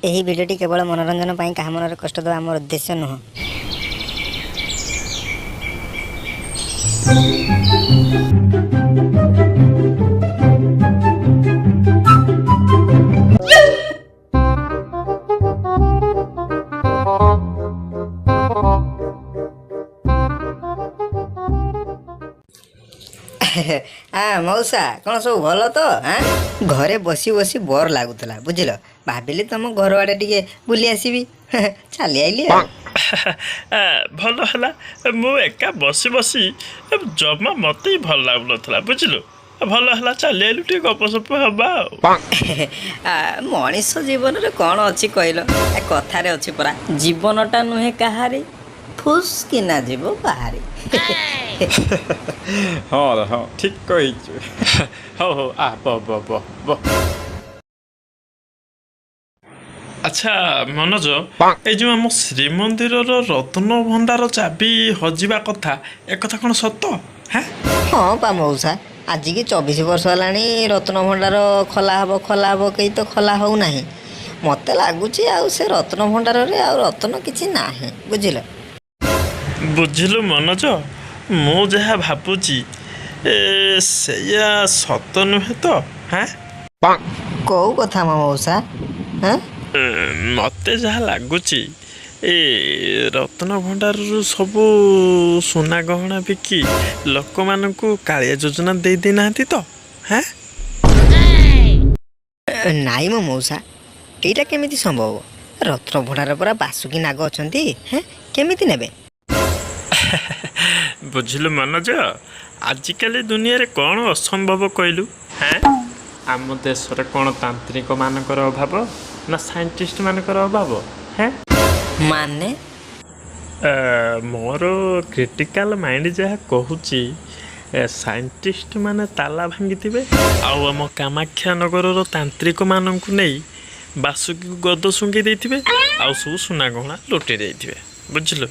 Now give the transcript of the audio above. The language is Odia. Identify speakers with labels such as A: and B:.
A: ଏହି ଭିଡ଼ିଓଟି କେବଳ ମନୋରଞ୍ଜନ ପାଇଁ, କାହା ମନରେ କଷ୍ଟ ଦେବା ଆମର ଉଦ୍ଦେଶ୍ୟ ନୁହଁ। ମଉସା, କ'ଣ ସବୁ ଭଲ ତ? ଆଁ ଘରେ ବସି ବସି ବୋର୍ ଲାଗୁଥିଲା ବୁଝିଲ, ଭାବିଲି ତମ ଘର ଆଡ଼େ ଟିକେ ବୁଲି ଆସିବି, ଚାଲି ଆଇଲି ଆଉ।
B: ଭଲ ହେଲା। ମୁଁ ଏକା ବସି ବସି ଜମା ମୋତେ ହିଁ ଭଲ ଲାଗୁନଥିଲା ବୁଝିଲୁ। ଭଲ ହେଲା ଚାଲି ଆଇଲୁ, ଟିକେ ଗପସପ ହବା ଆଉ।
A: ମଣିଷ ଜୀବନରେ କ'ଣ ଅଛି କହିଲ? କଥାରେ ଅଛି ପରା, ଜୀବନଟା ନୁହେଁ କାହାରି, ଫୁସ୍ କିନା ଯିବ ବାହାରି।
C: ହଁ ରେ ହଁ, ଠିକ କହିଛୁ।
B: ହଉ ହଉ, ଆ ବ ବ ବ ବ। ଆଚ୍ଛା ମନୋଜ, ଏଇ ଯୋଉ ଆମ ଶ୍ରୀମନ୍ଦିରର ରତ୍ନ ଭଣ୍ଡାର ଚାବି ହଜିବା କଥା, ଏକଥା କ'ଣ ସତ? ହେଁ?
A: ହଁ ପା ମଉସା, ଆଜିକି 24 ବର୍ଷ ହେଲାଣି ରତ୍ନ ଭଣ୍ଡାର ଖୋଲା ହବ ଖୋଲା ହବ କେହି ତ ଖୋଲା ହଉନାହିଁ। ମୋତେ ଲାଗୁଛି ଆଉ ସେ ରତ୍ନ ଭଣ୍ଡାରରେ ଆଉ ରତ୍ନ କିଛି ନାହିଁ ବୁଝିଲ।
B: ବୁଝିଲୁ ମନୋଜ, ମୁଁ ଯାହା ଭାବୁଛି ଏ ସେଇଆ ସତ ନୁହେଁ ତ? ହାଁ?
A: କୋଉ କଥା ମ ମଉସା? ହାଁ?
B: ମତେ ଯାହା ଲାଗୁଛି ଏ ରତ୍ନ ଭଣ୍ଡାରରୁ ସବୁ ସୁନା ଗହଣା ବିକି ଲୋକମାନଙ୍କୁ କାଳିଆ ଯୋଜନା ଦେଇ ଦେଇନାହାନ୍ତି ତ? ହାଁ?
A: ନାଇଁ ମ ମଉସା, ଏଇଟା କେମିତି ସମ୍ଭବ? ରତ୍ନ ଭଣ୍ଡାର ପରା ବାସୁକି ନାଗ ଅଛନ୍ତି। ହେଁ, କେମିତି ନେବେ?
B: ବୁଝିଲୁ ମନୋଜ, ଆଜିକାଲି ଦୁନିଆରେ କ'ଣ ଅସମ୍ଭବ କହିଲୁ? ହାଁ, ଆମ ଦେଶରେ କ'ଣ ତାନ୍ତ୍ରିକ ମାନଙ୍କର ଅଭାବ ନା ସାଇଣ୍ଟିଷ୍ଟ ମାନଙ୍କର ଅଭାବ? ହେଁ?
A: ମାନେ?
B: ମୋର କ୍ରିଟିକାଲ ମାଇଣ୍ଡ ଯାହା କହୁଛି, ସାଇଣ୍ଟିଷ୍ଟ ମାନେ ତାଲା ଭାଙ୍ଗିଥିବେ ଆଉ ଆମ କାମାକ୍ଷା ନଗରର ତାନ୍ତ୍ରିକ ମାନଙ୍କୁ ନେଇ ବାସୁକୀକୁ ଗଦ ଶୁଙ୍ଘେଇ ଦେଇଥିବେ ଆଉ ସବୁ ସୁନା ଗହଣା ଲୁଟେଇ ଦେଇଥିବେ ବୁଝିଲୁ।